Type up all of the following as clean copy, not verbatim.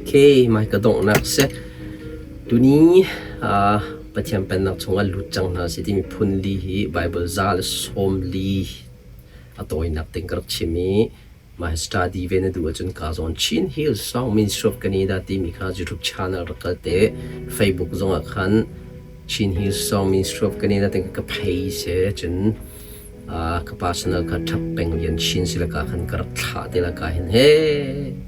Okay, mai ka donghnak si. Tuni uh, Pathian Pennak chungah lut cang hna si timi phun li hi Bible za le sawm li a tawinak ting ka rak chim i mah study ve na duh ahcun ka zawn Chin Hill Song Ministry of Canada timi kha YouTube channel rak kal te Facebook zongah khan Chin Hill Song Ministry of Canada ting ka phei se cun ka personal kha ṭhap peng lian chin si laka khan ka rak thlah te laka hin he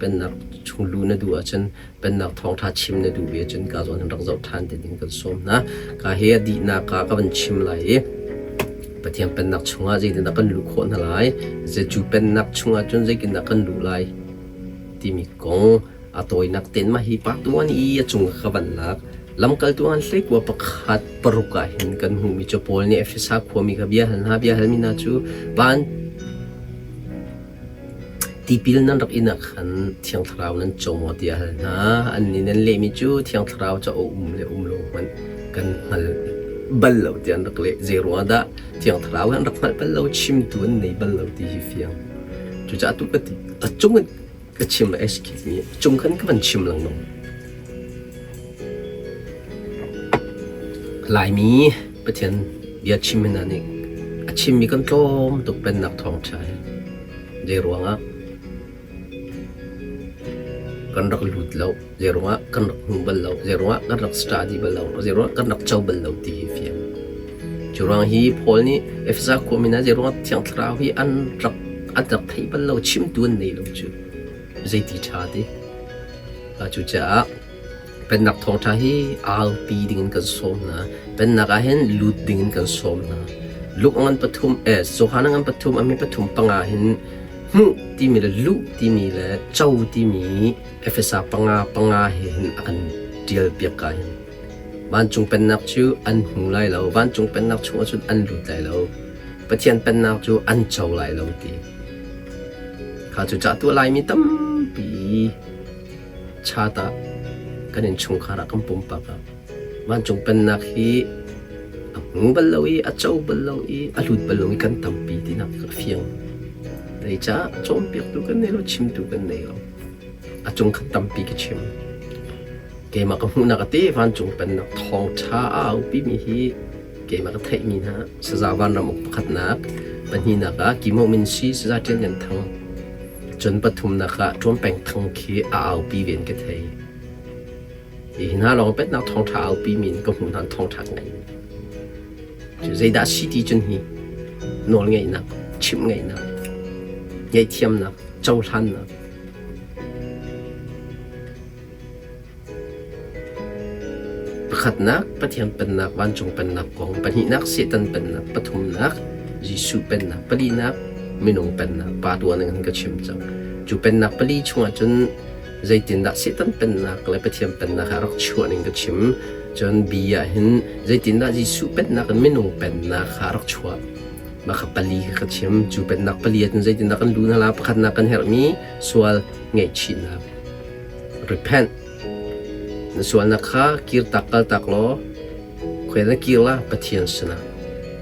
pennak chung lu na duh ahcun pennak thawngṭha chim na duh ve ahcun ka zawn hin rak zoh ṭhan te ding kan sawm hna. Ka he a dihnak ah ka van chim lai i Pathian pennak chungah zeitindah kan luh khawh hna lai, cu pennak chungah cun zeitindah kan luh lai timi kong a tawinak tein mah hi pa tuan i a cung ka van lak. Lamkaltu an hleikua pakhat paruk ah hin kan hmuhmi cu Paul nih Efesa khuami kha bia hal hna bia halmi hna cu van Tipil nan rak in ah khan Thiang Thlarau nan co maw tiah a hal hna. Annih nan lehmi cu Thiang Thlarau cu a um le um lo hmanh kan hngal bal lo tiah an rak leh. Zeiruangah dah Thiang Thlarau hi an rak hngalh bal lo, chimtu an nei bal lo ti hi fiang. Cucaah tu ka ti, a cung in ka chim le excuse me, a cung khan ka van chim lengmang. Laimi Pathian bia chim hna nih a chimmi kan tlawm tuk pennak thawngṭha hi. Zeiruangah kan rak lut lo, zeiruangah kan rak hmu bal lo, zeiruangah kan rak study bal lo, zeiruangah kan rak co bal lo ti hi fiang. Cu ruang hi Paul nih Efesa khuami hna zeiruangah Thiang Thlarau hi an rak an rak theih bal lo, chimtu an nei lo cu. Zeiti ṭha ti. Cucaah Pennak thawngṭha hi aupi dingin kan sawm hna. Pennak ah hin lut dingin kan sawm hna. Luke ngan pathum, eh, Johan ngan pathum, a mi pathum panga hin hmuh timi le luh timi le co timi Efesa panga panga he hin a kan ṭial piak ka hin. Vancung pennak cu an hmu lai lo, vancung pennak chungah cun an lut lai lo. Pathian pennak cu an co lai lo ti. Kha cu cah tuah laimi tampi Chat ah kan innchungkhar ah kan pumpak ah vancung pennak hi a hmu bal lo i a co bal lo i a lut bal lo i kan tampi tinak a fiang. Zeicah cawnpiaktu kan nei lo, chimtu kan nei lo. A cung khat tampi ka chim. Keimah ka hmuhnak a te vancung pennak thawngṭha a aupimi hi keimah ka theihmi hna saza vanram uk pakhatnak, pahnihnak ah Kimo Min Si saza Ṭian Lian Thang Cun pathumnak ah Ṭuan Peng Thang khi a aupi ve in ka thei. Hi hna lawng pennak thawngṭha aupi mi in ka hmuh hna thawngṭha ka ngeih. Cu zeidah si ti cun hi nawlngeihnak, chimh ngeihnak, ngaihthiamnak, cohlannak, Pakhatnak, Pathian Pennak, vancung pennak kong. Pahnihnak, Satan pennak. Pathumnak, Jesuh pennak. Palinak, minung pennak. Pa tuan in ka chim cang. Cu pennak pali chungah cun zeitindah Satan pennak le Pathian pennak a rak chuah ning ka chim. Cun B ah hin zeitindah Jesuh pennak in minung pennak kha a rak chuah. Mah kha pali kha ka chim. Cu pennak pali ah cun zeitindah kan lu hna la? Pakhatnak kan herhmi sual ngaihchihnak. Repent. Na sualnak kha kirtak kaltak law khuai na kir la Pathian sinah.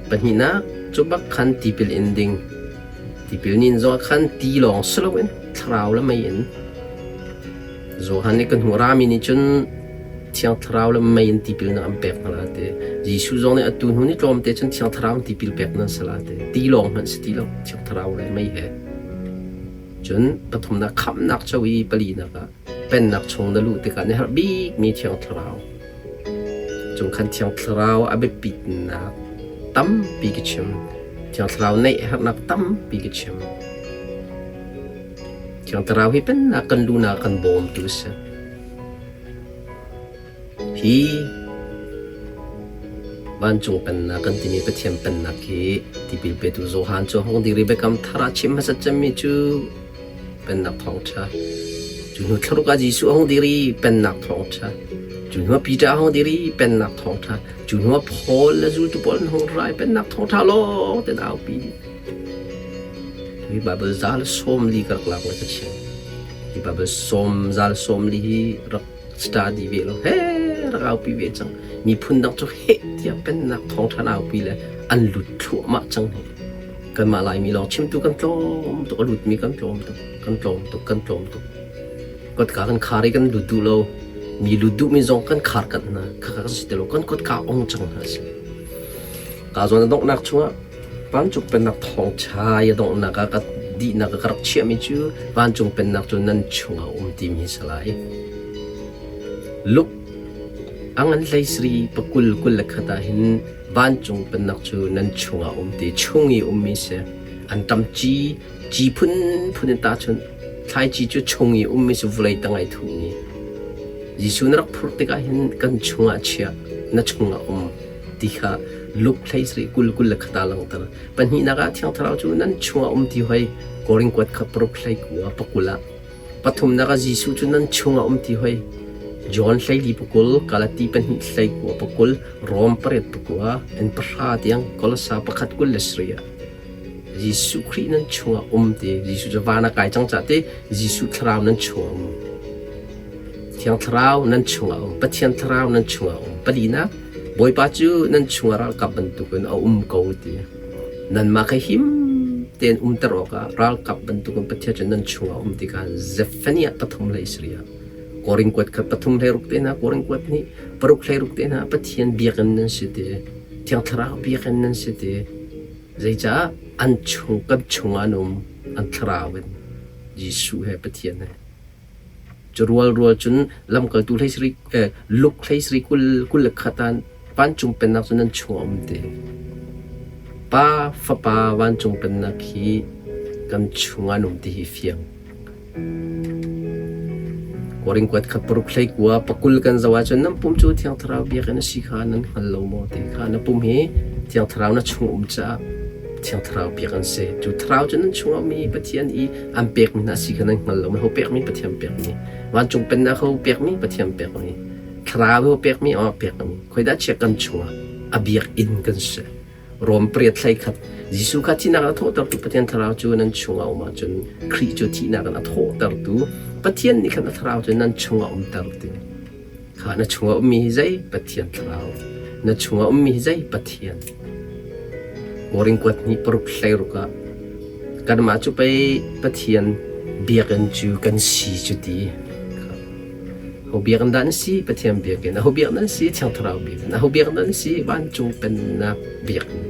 Pahnihnak, cu bak khan tipil in ding. Tipil nin zong khan ti lawng si loin thlarau le mei in. Johan nih kan hmuh rami nih cun Thiang Thlarau le mei in tipil na an pek hna la ti. Jesuh zong nih atu hnu ni tlawmte cun Thiang Thlarau in tipil pek nan si la ti. Ti lawng hmanh si ti lo, Thiang Thlarau le mei he. Cun pathumnak khamhnak co i palinak ah pennak chung na luh tikah na herh bikmi Thiang Thlarau. Cung khan Thiang Thlarau a biapitnak tampi ka chim. Thiang Thlarau neih a herhnak tampi ka chim. Thiang Thlarau hi pennak kan luhnak kan bawmtu a si. Hi vancung pennak kan timi Pathian pennak hi tipil petu Johan cu hong dir i biakam thar ah chim hmasat cemmi cu pennak thawngṭha. Cu hnu thlaruk ah Jesuh a hung dir i pennak thawngṭha. Cu hnu ah Peter a hung dir i pennak thawngṭha. Cu hnu ah Paul le zultu pawl an hung ra i pennak thawngṭha lawng ten aupi dih. Hi Bible za le sawm li ka rak lak le ka chim. Hi Bible sawm za le sawm li hi rak study ve lo he rak aupi ve cang miphun dang cu heh tiah pennak thawngṭha aupi le an lut thluahmah cang hi kanmah Laimi lawng chimtu kan tlawm tuk a lutmi kan tlawm tuk kan tlawm tuk kan tlawm tuk. Kotka kan khar i kan lut duh lo. Mi lut duhmi zong kan khar kanh hna. Khakha kan si ti lo. Kan kotka ong cang hna si. Ka zawn a donghnak chungah vancung pennak thawngṭha i a donghnak ah ka dihnak ah ka rak chiahmi cu vancung pennak cu nan chungah a um timi hi si lai. Luke a ngan hlei sari pakul 21 ah hin vancung pennak cu nan chungah a um ti chung i ummi si. Anṭam ci ci phunphun in tahchunh thlaici cu chung i ummi cu vawlei tang ai thuhmi. Jesuh na rak phurh tikah hin kan chungah chiah, na chungah um ti kha Luke hlei sarih 20 21 ah langhter. Pahnihnak ah Thiang Thlarau cu nan chungah um ti hoi Korin kuat kha paruk hlei kua pakul ah. Pathumnak ah Jesuh cu nan chungah um ti hoi John 14 pakul, Galati pahnih hlei kua pakul, Rom pariat pakua, en pahra tiang Kolosa pakhat 27 ah. Jesuh Khrih nan chungah um ti Jesuh cu van a kai cang cah ti Jesuh thlarau nan chungah um. Thiang Thlarau nan chungah um, Pathian Thlarau nan chungah um. Palinak, Bawipa cu nan chungah ralkap bantukin a um ko ti. Nanmah kha him tein umter awkah ralkap bantukin Pathian cu nan chungah um ti kha Zephaniah pathum hlei sarih ah Korin kuat khat pathum hlei ruk te hna, Korin kuat hnih paruk hlei ruk te hna Pathian biakinn nan si ti. Thiang Thlarau biakinn nan si ti. Zeicah an chung kan chungah an um, an thlarau in Jesuh he Pathian he. Cu rualrual cun lamkaltu hlei sarih luk hlei sarih 21 ah vancung pennak cu nan chung a um te. Pa Fapa vancung pennak hi kan chungah an um ti hi fiang. Korin kuat khat paruk hlei kua pakul kan zoh ahcun nan pum cu Thiang Thlarau biakinn a si kha nan hngal lo maw ti kha na pum hi Thiang Thlarau na chung um caah Thiang Thlarau biak an si. Cu Thlarau cu nan chungah ummi Pathian i an pekmi hna si kha nan hngal lo. Ho pekmi Pathian pekmi. Vancung pennak ho pekmi Pathian pekmi. Thlarau ho pekmi aw pekmi. Khoidah chia kan chungah a biakinn kan si. Rom pariat hlei khat Jesuh kha thihnak in a thawhtertu Pathian Thlarau cu nan chungah um ahcun Khrih cu thihnak in a thawhtertu Pathian nih khan a Thlarau cu nan chungah umter ti. Kha na chungah ummi hi zei? Pathian Thlarau. Na chungah ummi hi zei? Pathian. Korin kuat hnih paruk hleiruk ah kanmah cu pei Pathian biakinn cu kan si cu ti. Ho biakinn dah na si? Pathian biakinn. Aho biakinn nan si? Thiang Thlarau biakinn. Aho biakinn nan si? Vancung Pennak biakinn.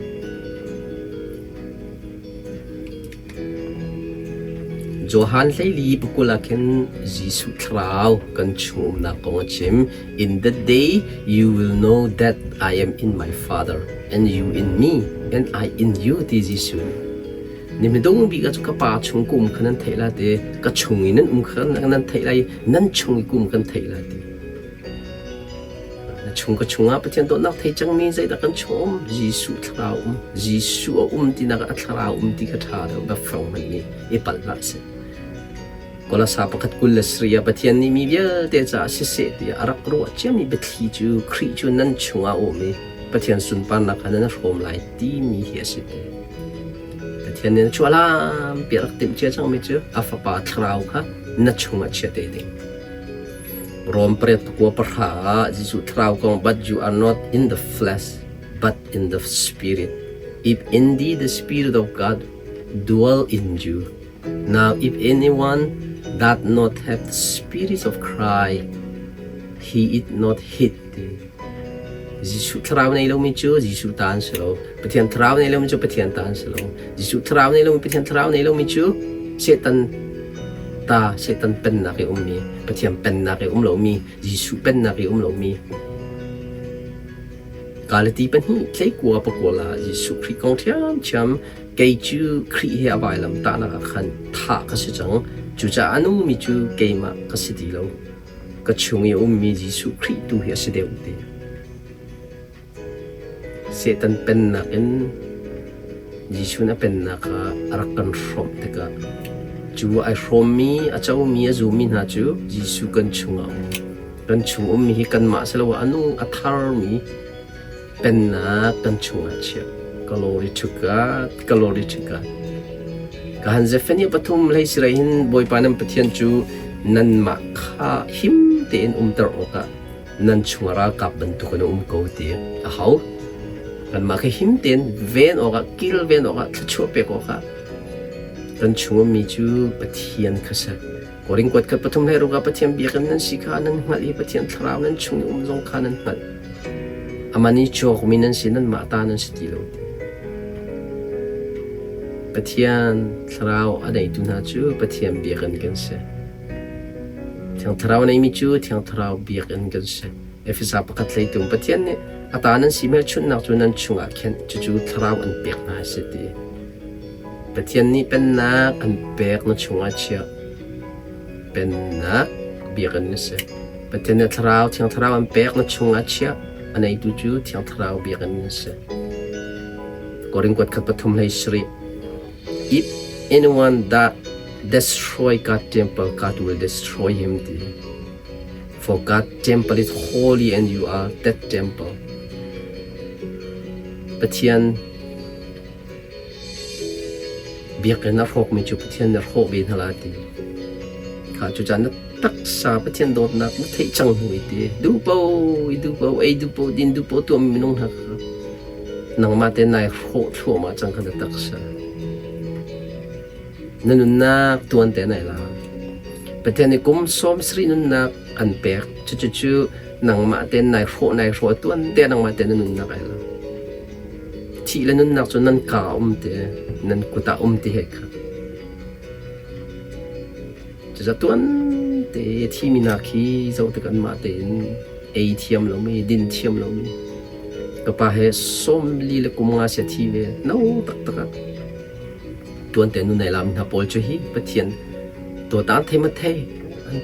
Johan 14 pakul ah khin Jesuh thlarau kan chung umnak kong a chim. In that day you will know that I am in my Father and you in me and I in you ti Jesuh nih. Ni hmadung bik ah cu ka Pa chung ka um kha nan theih lai ti, ka chung i nan um kha nan theih lai i nan chung i ka um kan theih lai ti. Na chung ka chungah Pathian dawtnak thei cangmi zeidah kan chung um? Jesuh thlarau um. Jesuh a um tinak a thlarau um ti kha ṭha deuh biafang hmanh nih i palh hlah seh. Kolasa pakhat 23 ah Pathian nih mi vialte caah siseh tiah a rak ruah ciami biathli cu Khrih cu nan chungah a um i Pathian sunparnak kha nan hrawm lai timi hi a si ti. Pathian nih na chuahlam pi a rak timh cia cangmi cu a fapa thlarau kha na chungah chia te ding. Rom pariat pakua pahra ah Jesuh thlarau kong but you are not in the flesh but in the spirit. If indeed the spirit of God dwell in you. Now if anyone doth not have the spirit of Christ, he is not his. Jesuh thlarau nei lomi cu Jesuh ta an si lo. Pathian thlarau nei lomi cu Pathian ta an si lo. Jesuh thlarau nei lomi Pathian thlarau nei lomi cu Satan ta Satan pennak i ummi Pathian pennak i um lomi Jesuh pennak i um lomi Galati pahnih tleikua pakua la Jesuh Khrih kong ṭhiamṭhiam kei cu Khrih he a vailam tahnak ah khan thah ka si cang cucaah a nungmi cu keimah ka si ti lo ka chung i a ummi Jesuh Khrih tu hi a si deuh ti. Satan pennak in Jesuh nih a pennak kha a rak kan hrawmh tikah cu ai hrawmmi, a comi, a zummi hna cu Jesuh kan chungah a um. Kan chung ummi hi kanmah siloah a nung a tharmi pennak kan chungah chiah. Glory to God, glory to God. Ka han Zephaniah pathum hlei sirei hin Bawipa nan Pathian cu nanmah kha him tein umter awkah nan chungah ralkap bantukin a um ko ti a hau. Kanmah kha him tein ven awkah, kilven awkah, thluachuah pek awkah kan chung ummi cu Pathian kha si. Korin kuat khat pathum hlei ruk ah Pathian biakinn nan si kha nan hngalh i Pathian thlarau nan chung i um zong kha nan hngalh. Aman i cawkmi nan si, nanmah ta nan si ti lo. Pathian thlarau a neitu hna cu Pathian biakinn kan si. Thiang Thlarau a neimi cu Thiang Thlarau biakinn kan si. Efesa pakhat hleitung Pathian nih a ta nan si hmelchunhnak cu nan chungah khenh, cucu Thlarau an pek hna a si ti. Pathian nih pennak an pek na chungah chiah. Pennak biakinn na si. Pathian nih Thlarau, Thiang Thlarau an pek na chungah chiah. A neitu cu Thiang Thlarau biakinn na si. Korin kuat khat pathum hlei sarih. If anyone that destroy God temple, God will destroy him ti. For God temple is holy and you are that temple. Pathian biakinn a hrawkmi cu Pathian nih a hrawh ve hna lai ti. Kha cucaah na taksa Pathian dawtnak na theih cang hnu i ti duhpo i duhpo ei duhpo din duhpo tuahmi minung hna kha nangmah te nai hrawh thluahmah cang kha na taksa. Na nunnak tuan te nai la. Pathian nih kum 70 nunnak an pek. Cucu nangmah tein nai hrawh nai hrawh tuan te nangmah tein na nunnak ai la. Thih le nunnak cu nan kaa um te, nan kut ah um ti he kha. Cucaah tuan te thimi hna khi zoh tik anmah tein ei thiam lomi, din thiam lomi. Ka pa he 40 le kum nga sia thi ve, no taktak ah. Tuan te nu nei lam hna pawl cu hi Pathian tuatan thei ma thei an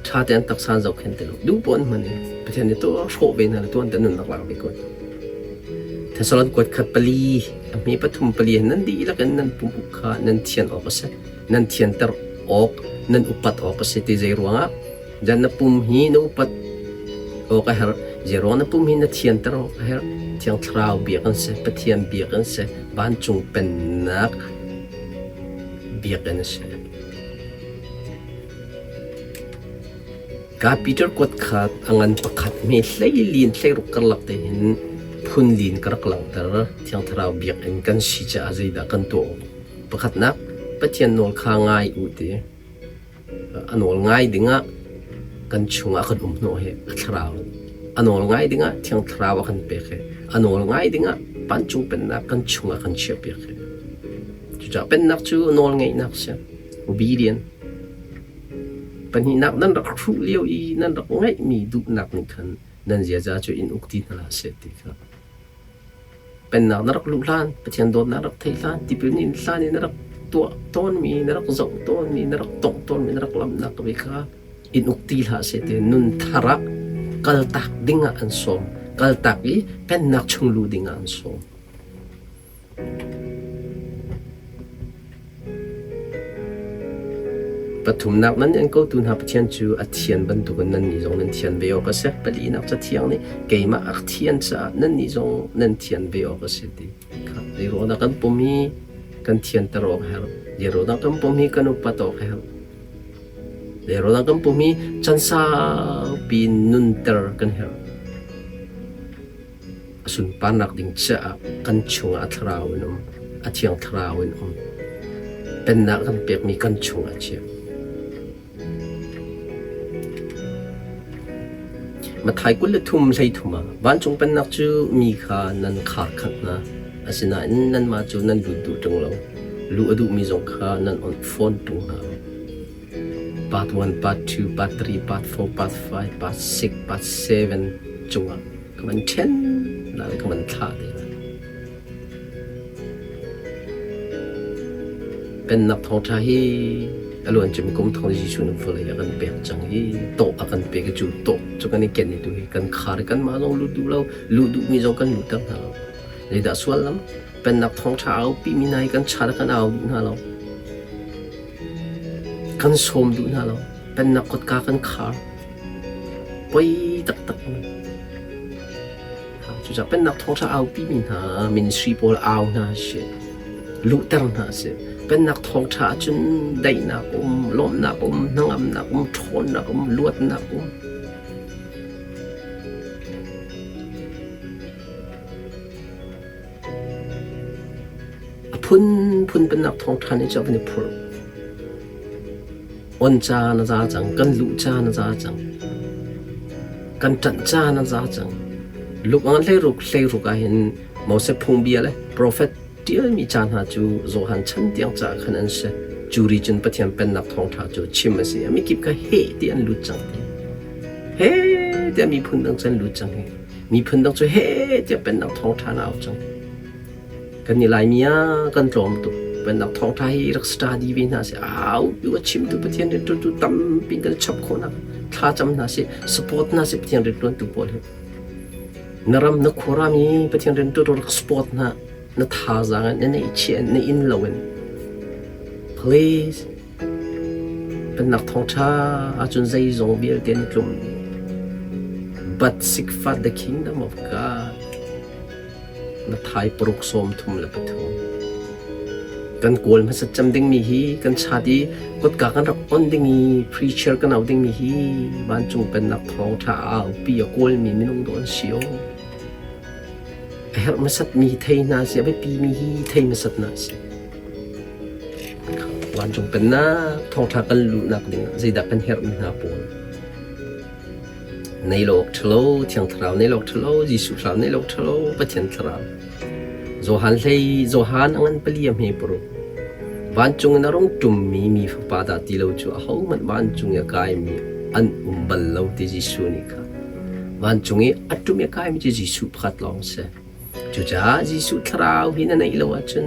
ṭha te an taksa an zohkhenh ti lo. Duh paoh an hman i Pathian nih tuah hrawh ve hna le tuan te nunnak lak ve ko. Thessalon kuat khat pali a hme pathum pali nan dihlak in nan pum uk kha nan thian awk a si. Nan thianter awk, nan upat awk a si ti zei ruangah jan na pum hi na upat awk a herh. Zei ruang na pum hi na thianter awk a herh. Thiang Thlarau biak an si, Pathian biak an si, vancung pennak biakinn a si. Ka Peter kuat kha a ngan pakhat hme hleilin hleiruk karlak te hin phunlin ka rak langhter. Thiang Thlarau biakinn kan si caah zeidah kan tuah awk? Pakhatnak, Pathian nawl kha ngai u ti. A nawl ngai dingah kan chungah kan um hnawh hi a thlarau. A nawl ngai dingah Thiang Thlarau a kan pek hi. A nawl ngai dingah vancung pennak kan chungah kan chiahpiak hi. Cucaah pennak cu nawl ngeihnak si. Obedient. Pahnihnak nan rak hruh lio i nan rak ngeihmi duhnak nih khan nan ziaza cu in uk ti hna hlah seh ti kha. Pennak na rak luh hlan, Pathian dawtnak rak theih hlan, tipil nin hlan i na rak tuah tawnmi, na rak zoh tawnmi, na rak tongh tawnmi, na rak lamnak ve kha in uk ti hlah seh ti nun thar ah kaltak dingah an sawm. Kaltak i pennak chung luh dingah an sawm. Pathumnak nan an kotu hna Pathian cu a thian bantukin nannih zong nan thian ve awk a si. Palinak Cathiang nih keimah a thian caah nannih zong nan thian ve awk a si ti kha. Zeiruangdah kan pum hi kan thianter awk a herh? Zeiruangdah kan pum hi kan upat awk a herh? Zeiruangdah kan pum hi chan saupi nunter kan herh? A sunparnak ding caah kan chungah a thlarau in um, a thiang thlarau in um. Pennak kan pekmi kan chungah chia. Mathai 23 hlei thum ah vancung pennak cu mi kha nan khar khanh hna. Asinain nanmah cu nan lut duh ṭung lo. Luh a duhmi zong kha nan onh fawn ṭung hna lo. Part 1, Part 2, Part 3, Part 4, Part 5, Part 6, Part 7 cungah ka van ṭhen lai ka van thlah te lai. Pennak thawngṭha hi a luancimi kum thong Jesuh nih vawlei a kan pek cang i tawh a kan pek i cu tawh cu kan i ken i tu hi kan khar i kanmah zong lut duh lo, luh duhmi zong kan luhter hna lo. Zeidah suallam? Pennak thawngṭha a aupi mi hna hi kan chan ah kan au duh hna lo. Kan sawm duh hna lo. Pennak kotka kan khar. Poi taktak. Cucaah pennak thawngṭha aupi mi hna ministry pawl au hna sih. Luhter hna sih. Pennak thawngṭha ahcun daihnak um, lawmhnak um, hnangamnak um, ṭhawnnak um, luatnak um. A phunphun pennak thawngṭha nih cu a van i phurh. On caan a za cang, kan luh caan a za cang, kan ṭanh caan a za cang. Luke ngan 16 16 ah hin Moses phungbia le profet ṭialmi ca hna cu Johan chan tiang caah khan an si. Cu ri cun Pathian Pennak thawngṭha cu chim a si. Mikip kha heh ti an lut cang ti. Heh tiah miphun dang cu an lut cang hi. Miphun dang cu heh tiah Pennak thawngṭha na au cang. Kan i Laimi ah kan tlawm tuk. Pennak thawngṭha hi rak study ve hna sih. Au tu a chimtu Pathian rianṭuantu tampi kan chap khawhnak thlacam hna sih, support hna sih Pathian rianṭuantu pawl hi. Na ram na khuaram i Pathian rianṭuantu rak support hna. Na thazaang in na neihchiah in na inn lo in. Please Pennak thawngṭha ahcun zeizong vialte an i tlum dih. But seek first the kingdom of God. Matthai paruk 33. Kan kawl hmasat cem dingmi hi kan chat i kotka kan rak on ding i preacher kan auh dingmi hi vancung pennak thawngṭha a aupi a kawlmi minung dawh an si aw. A herh hmasatmi hi thei hna sih, a biapimi hi thei hmasat hna sih. Vancung pennak thawngṭha kan luhnak ding ah zeidah kan herhmi hna pawl. Nei lo awk ṭhalo, Thiang Thlarau nei lo awk ṭhalo, Jesuh Thlarau nei lo awk ṭhalo, Pathian Thlarau. Johan hlei, Johan a ngan pali a hme paruk. Vancung in a rung ṭummi mi fapa dah ti lo cu ahohmanh vancung i a kaimi an um bal lo ti Jesuh nih kha. Vancung i a ṭum i a kaimi cu Jesuh pakhat lawng a si. Cucaah Jesuh Thlarau hi na neih lo ahcun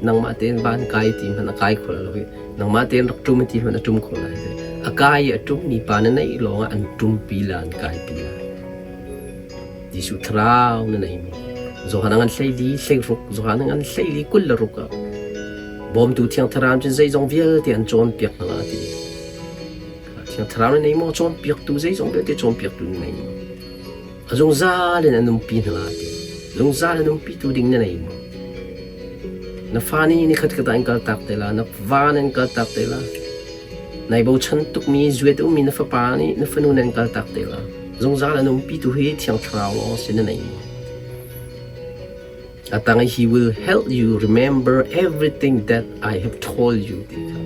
nangmah tein van kai ti hmanh a kai kho lo i nangmah tein rak ṭum ti hmanh a ṭum kho lai lo. A kai i a ṭummi pa na neih lawngah an ṭumpi la an kaipi la. Jesuh Thlarau na neimi. Johan a ngan 14 16, Johan a ngan 14 26 ah bawmtu Thiang Thlarau cun zeizong vialte an cawnpiak hna la ti. Thiang Thlarau na nei maw? Cawnpiaktu zeizong vialte cawnpiaktu na nei maw? A zungzal in an umpi hna lai ti. Zungzal in umpitu ding na nei maw? Na fa nih nikhat khat ah an kaltak te la, na va nih an kaltak te la. Nai bochan tukmi zuet ummi na fapa nih na fanu nih an kaltak te la. Zungzal an umpitu hi Thiang Thlarau lawng si na nei maw? A tang i he will help you remember everything that I have told you ti kha.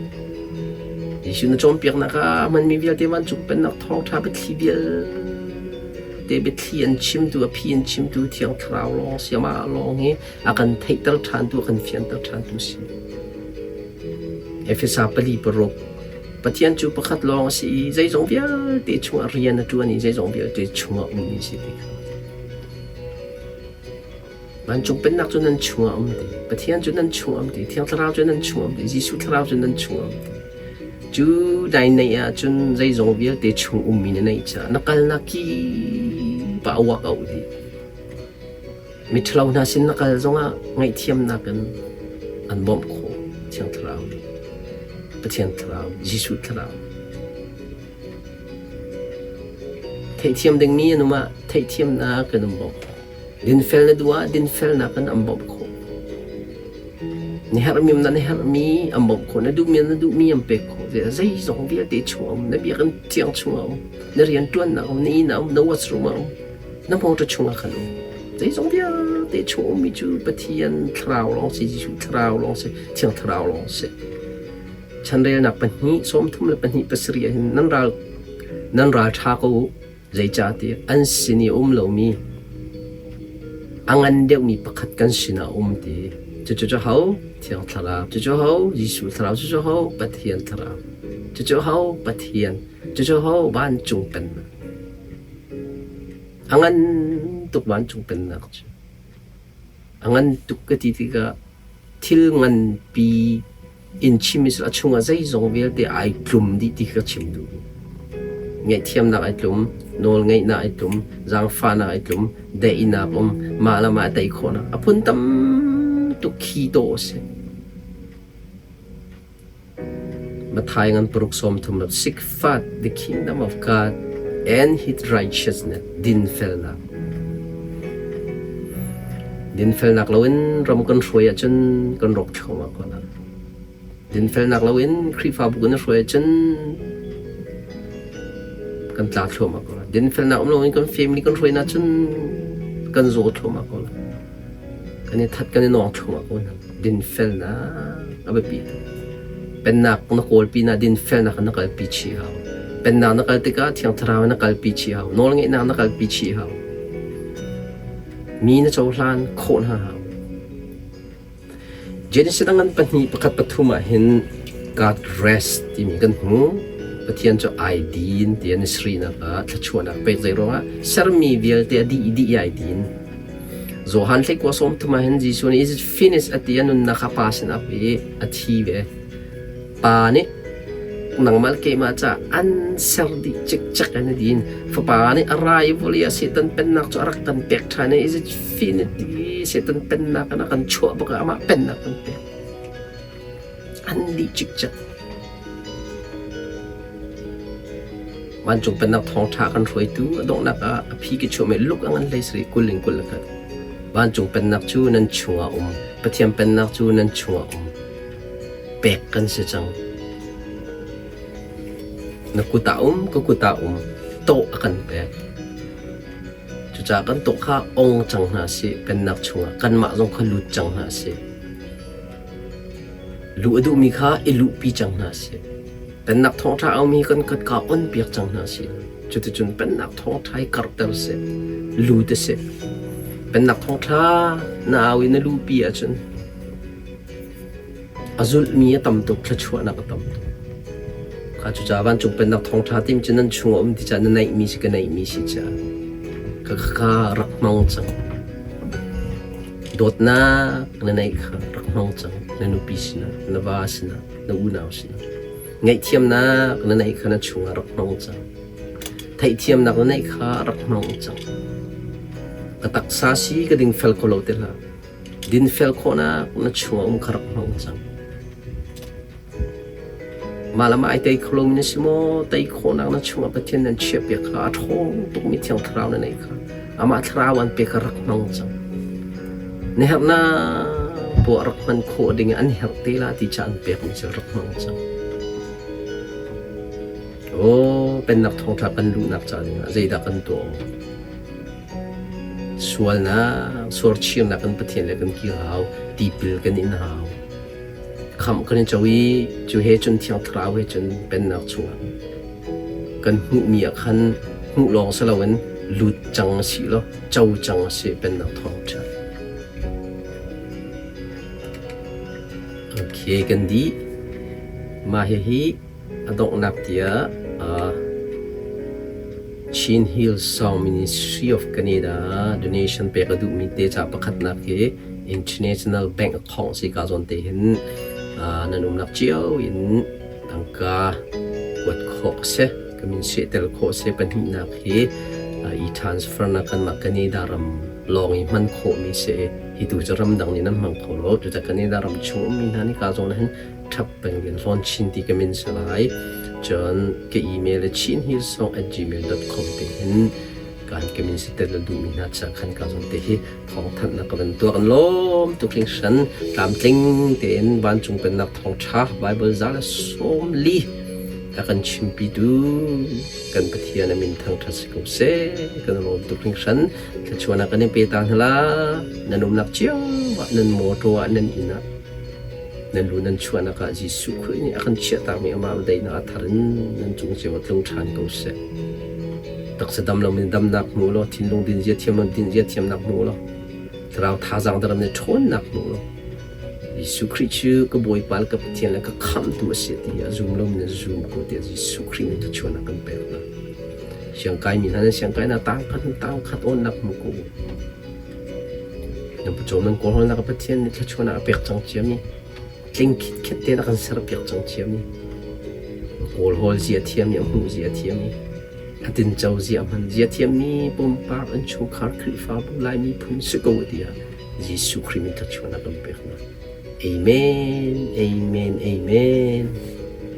Jesuh na cawnpiaknak ah hmanmi vialte vancung pennak thawngṭha biathli vialte biathli an chimtu a phi an chimtu Thiang Thlarau lawng si amah lawng hi a kan theihter ṭhantu a kan fianter ṭhantu si. Efesa 4:6 Pathian cu pakhat lawng a si i zeizong vialte chungah rian a ṭuan i zeizong vialte chungah ummi si ti kha. Vancung Pennak cu nan chungah um ti. Pathian cu nan chungah um ti. Thiang Thlarau cu nan chungah um ti. Jesuh Thlarau cu nan chungah um ti. Cu dai neih ahcun zeizong vialte chung ummi na neih caah na kalnak kip ah a uak a uh dih. Miṭhalo hna sin na kal zongah ngaihthiamnak in an bawmh khawh Thiang Thlarau nih. Pathian Thlarau, Jesuh Thlarau. Theihthiam dingmi an um ah theihthiamnak kan um bawmh. Dinfel na duh ah dinfelnak in an bawmh khawh. Na herhmi na herhmi an bawmh khawh. Na duhmi na duhmi an pek khawh. Zeizong vialte chung a um. Na biakinn thiang chung a um. Na rianṭuannak a um. Na inn a um. Na washroom a um. Na motor chungah khan um. Zeizong vialte chung ummi cu Pathian thlarau lawng si, Jesuh thlarau lawng si, Thiang thlarau lawng si. Chanrelnak pahnih, 32 pasarih ah hin nan ral nan ral ṭha ko u. Zeicahtiah an sin i a um lomi a ngan deuhmi pakhat kan sinah a um ti. Cucu cu ho? Thiang Thlarau. Cucu ho? Jesuh Thlarau. Cucu ho? Pathian Thlarau. Cucu ho? Pathian. Cucu ho? Vancung Pennak. A ngan tuk vancung pennak cu. A ngan tuk ka ti tikah thil nganpi in chim i a chungah zeizong vialte ai tlum dih ti kha ka chim duh. Ngaihthiamnak ai tlum, nawlngeihnak ai tlum, zaangfahnak ai tlum, daihnak um, mah le mah tei khawhnak a phun tam tuk khi dawh a si. Matthai ngan paruk 30 seek first the kingdom of God and his righteousness dinfelnak. Dinfelnak loin ram kan hruai ahcun kan rawk thluahmah ko lai. Dinfelnak loin Khrihfabu kan hruai ahcun kan tla thluahmah ko lai. Dinfelnak um loin kan family kan hruai ahcun kan zaw thluahmah ko lai. Kan i that kan i nawng thluahmah ko hna. Dinfelnak a biapi tuk. Pennak na kawl pinah dinfelnak na kalpi chih hau. Pennak na kal tikah Thiang Thlarau na kalpi chih hau. Nawlngeihnak na kalpi chih hau. Mi na cohlan khawh hna hau. Genesis a ngan pahnih pakhat pathum ah hin God rest timi kan hmu. Pathian cu ai din ti an i srinak ah thluachuahnak pek zei ruangah sermi vialte a dih dih i ai din. Johan hleikua sawmthum ah hin Jesuh nih is it finished a ti a nunnak kha Pa sin ap i a thi ve. Pa nih nangmah le keimah caah an ser dih cikcek in a din. Fapa nih a ra i vawlei ah Satan pennak cu a rak kan pek ṭhan i is it finished ti Satan pennak in a kan chuah bak ah amah pennak kan pek. An dih cikcek. Vancung Pennak thawngṭha kan hruaitu a donghnak ah a phi ka chuahmi luk a ngan hlei sarih 20 in 21. Vancung Pennak cu nan chungah um, Pathian Pennak cu nan chungah um. Pek kan si cang. Na kut ah um, ka kut ah um, tawh a kan pek. Cucaah kan tawh kha ong cang hna sih, Pennak chungah kanmah zong kha lut cang hna sih. Luh a duhmi kha i luhpi cang hna sih. Pennak thawngṭha a ummi kan kutka onpiak cang hna sih. Cuticun pennak thawngṭha i karhter sih, lut a si. Pennak thawngṭha na au i na luhpi ahcun a zulhmi a tam tuk, thluachuahnak a tam tuk. Kha cucaah vancung pennak thawngṭha timi cu nan chung a um ti caah na neihmi si ka neihmi si caah ka kha rak hmang cang. Dawtnak na neih kha rak hmang cang. Na nupi sinah, na va sinah, na unau sinah. Ngaihthiamnak na neih kha na chungah rak hmang cang. Theihthiamnak na neih kha rak hmang cang. Ka taksa si ka dingfel kho lo ti hlah. Dinfel khawhnak na chungah um kha rak hmang cang. Mah le mah ai tei kho lomi na si maw? Tei khawhnak na chungah Pathian nan chiahpiak kha a ṭhawng tukmi Thiang Thlarau na neih kha amah Thlarau an pek kha rak hmang cang. Na herhnak poah rak hman khawh ding an herh te la ti ca an pekmi cu rak hmang cang. Aw, pennak thawngṭha kan luhnak ca dingah zeidah kan tuah awk? Sualnak, suarchirnak kan Pathian le kan kir hau, tipil kan in hau. Khamh kan i co i cu he cun Thiang Thlarau he cun pennak chungah kan hmuhmi ah khan hmuh lawng si loin lut cang a si law co cang a si pennak thawngṭha. Okay, kan dih. Mah hihi a donghnak tiah Chin Hills Song Ministry of Canada donation pek a duhmi te ca pakhatnak hi International Bank account si ka zawn te hin nan umnak cio in tangka kuat khawh a si. Ka min sehtel khawh a si. Pahnihnak hi e-transfer na kanmah Canada ram lawng i hman khawhmi si. Hi tu cu ramdang nih nan hmang kho lo. Cucaah Canada ram chung ummi hna nih ka zawn hin ṭhap peng in hlawn chin ti ka min si lai. Cun ka email chinhillsong@gmail.com te hin kan ka min si tel duhmi hna ca khan ka zong te hi thawngthanhnak ka van tuah kan lawm tuk hringhran tlamtling tein vancung pennak thawngṭha Bible za le 40 a kan chimpitu kan Pathian a min thangṭhat si ko seh kan lawm tuk hringhran thluachuahnak kan in pe ta hna la nan umnak cio ah nan mawṭaw ah nan inn ah Nan lu nan chuahnak ah Jesuh Khrih nih a kan chiahtakmi amah daihnak a thar in nan cung cio ah tlung ṭhan ko seh. Taksa dam loin damnak hmu law, thinlung dinzia thiam lo dinzia thiamnak hmu law, thlarau thazaang daram nih ṭhawnnak hmu law, Jesuh Khrih cu ka Bawipa le ka Pathian le ka Khamhtu a si ti a zum lomi na zum ko tiah Jesuh Khrih nih thluachuahnak kan pek hna. Siangkaimi hna nan siangkainak tangkhat in tangkhat awnnak hmu ko u. Nan pawcawm nan kawlhawlnak ah Pathian nih thluachuahnak a pek cang ciami, tling khitkhet tein a kan serpiak cang ciami, kawlhawl zia thiami, a hmuh zia thiami, a tinco zia a hman zia thiammi pumpak innchungkhar Khrihfabu Lai miphun si ko tiah Jesuh Khrih min thluachuahnak kan pek hna. Amen, amen, amen.